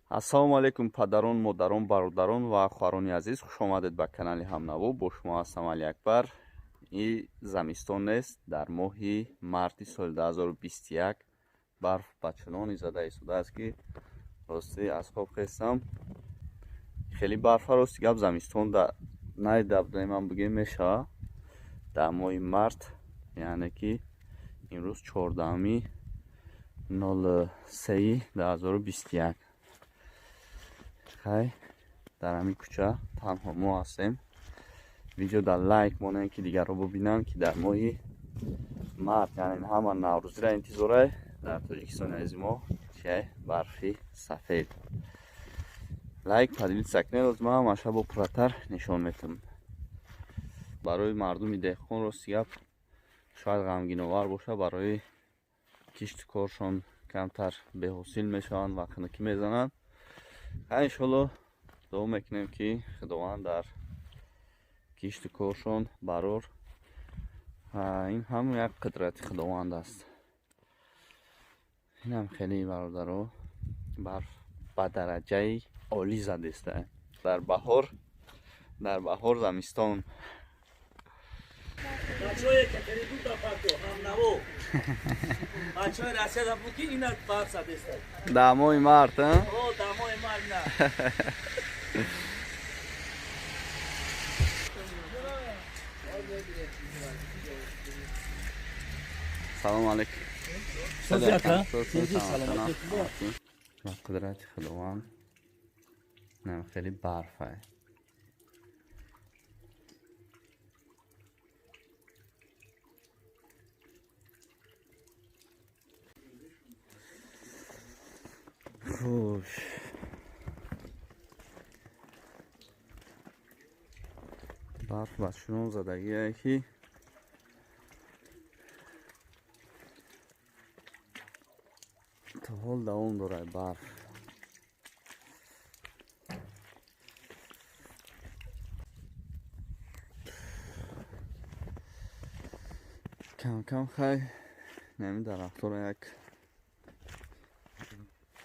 Ассалому алайкум, падарон, модарон, бародарон ва хоҳарони азиз. Хуш омадед ба канали Ҳамнаво. Бо шумо ҳастам Алиакбар. И замистон нест, дар моҳи марти соли 2021 барф ба чунони зада истодааст, ки рости аз хоб хестам. Хеле барфа, рости гап, замистон да найда будем, ман бигем мешава. Дар моҳи март, яъне ки имрӯз 14.03.2021. Хай, дар ҳамин кӯча танҳо мо ҳастем. Видео дар лайк монем, ки дигарро бубинанд, ки дар моҳи март, яъне ҳама наврӯзиро интизорай, дар Тоҷикистони азизи мо чиай барфи сафед. Лайк, поделиться кунед, ҳозир ман ҳамаша бо пурратар нишон метам. Барои мардуми деҳқон, рости гап, шояд ғамгиновар боша, барои кишту коршон камтар беҳосил мешаванд ва хунукӣ мезананд. Иншолло дуо мекунем, ки Худованд дар кишту коршон барор. Ин ҳам як қудрати Худованд аст. Инам хеле, бародаро, барф ба дараҷаи олӣ задеста. Дар баҳор, дар баҳор замистон. Бачаҳое Екатеринбург парто ҳамнаво. Бачаҳои Россия буд, ки ина барф задеста. Дар моҳи март, а? О, дар моҳи март на. Салом алейкум. Ба қудрати Худованд нам хеле барфа. Хуш. Барф ба чунон задагие, ки то ҳол давом дорад барф. Кам-кам хай нами дарахтора як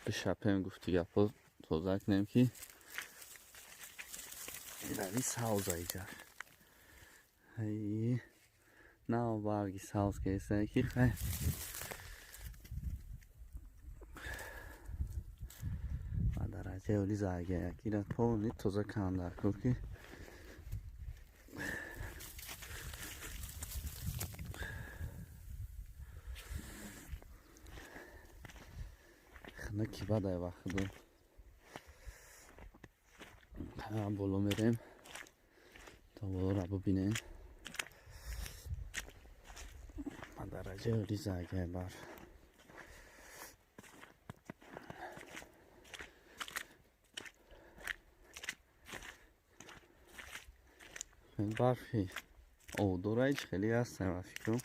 бишапем, гуфти гапо, тоза кунем, ки рави савза иҷа. Ай, нав барги савз кеса, ки хай ба дараҷаи оли зарга якира полни тоза кунам дар кор, ки хунуки бадай вақтду. Боло мерем, то болоро бубинем. Ба дараҷаи оли зарга барф. Барфи обдора ҳеҷ хеле ҳастем, ба фикрам.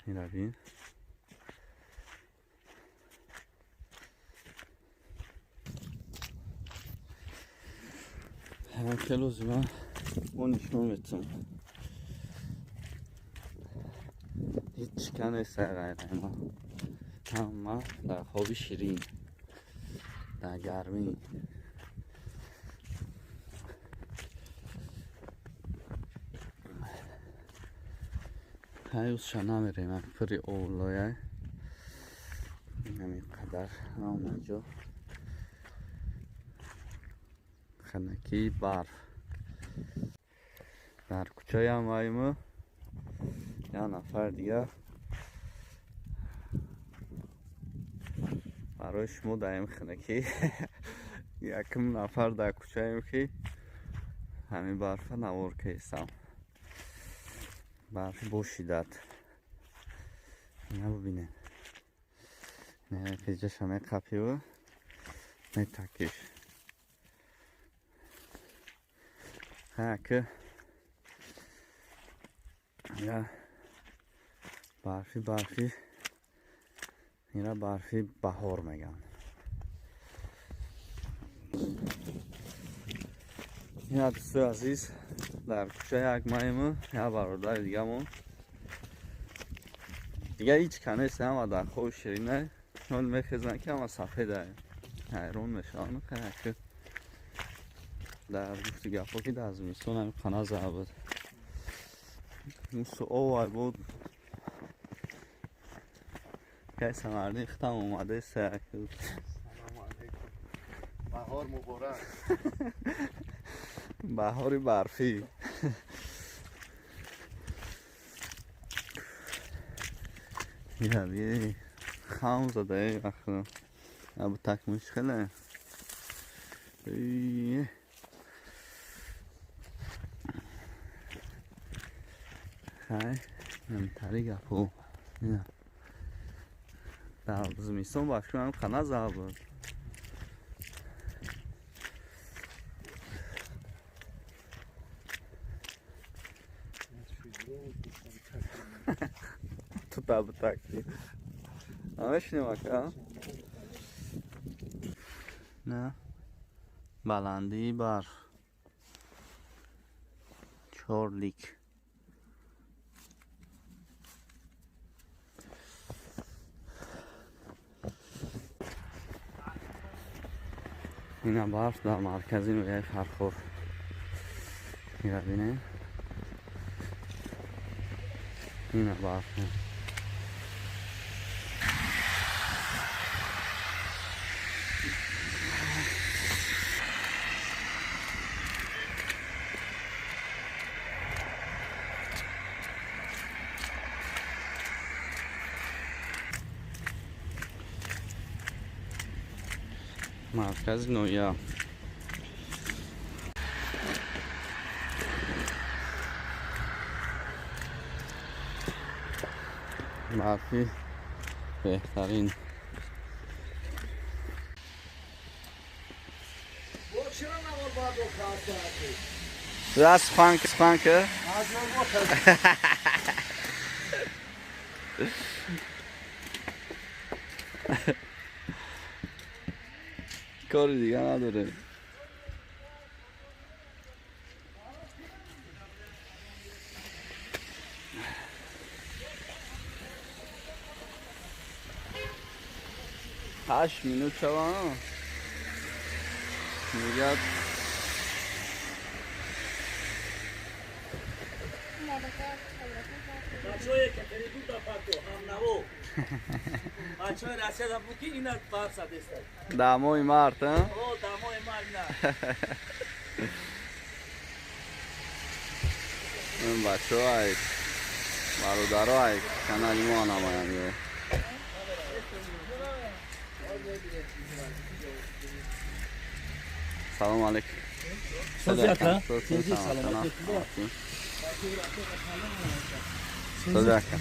Ина бин. Хело зима мо нишон метам. Ҳеҷ канеста ғайр ма. Ҳама дар хоби ширин, дар гармӣ. Ҳаюзша намерем, як пури овлоя. Ҳамин қадар ҳамаҷо хунукии барф. Дар кӯчаям вайму як нафар дигар барои шумо даем хунукӣ. Якум нафар дар кӯчаем, ки ҳамин барфа навор кестам. Барфи бо шиддат. Ина бубинед. Ина меқапиву метакиш. Ки я барфи ина барфи баҳор мегӯянд. Ина, дӯстои азиз, дар кӯча як маему як бародари дигамон. Дигар ҳеҷ ка нест, ҳама дар хоби ширина. Мехезанд ки ҳама сафеда, ҳайрон мешаванд. Ки дар гуфти гапҳо ки дар зимистон ҳами қана зада буд. Овай буд. Кай самарди хитам омаде сеяк. Баҳор муборак. Баҳори барфӣ. Хам зада ахо. Абу такмиш хеле. Хай, намтари гапо. Дар зимистон ба фикрам қана зада буд. Тута бутакти. Намешинем ака? На. Баландии барф. 4 лик. Ина барф дар маркази ноҳияи Фархор. Ира бинем. Ина барф. Маркази ноҳия. Барфи беҳтарин. Раз фанка. Кори дига надорем. Ҳашт минут шава мегӯяд. Бачаҳое ки передут пато ҳамнаво. Бачаҳои Россияда буд ки ина барф задеста. Дар моҳи март, а? О, дар моҳи март на. Ин бачаҳо ай бародаро ай канали мо намоянда. Салом алейкум. Салом. Созака.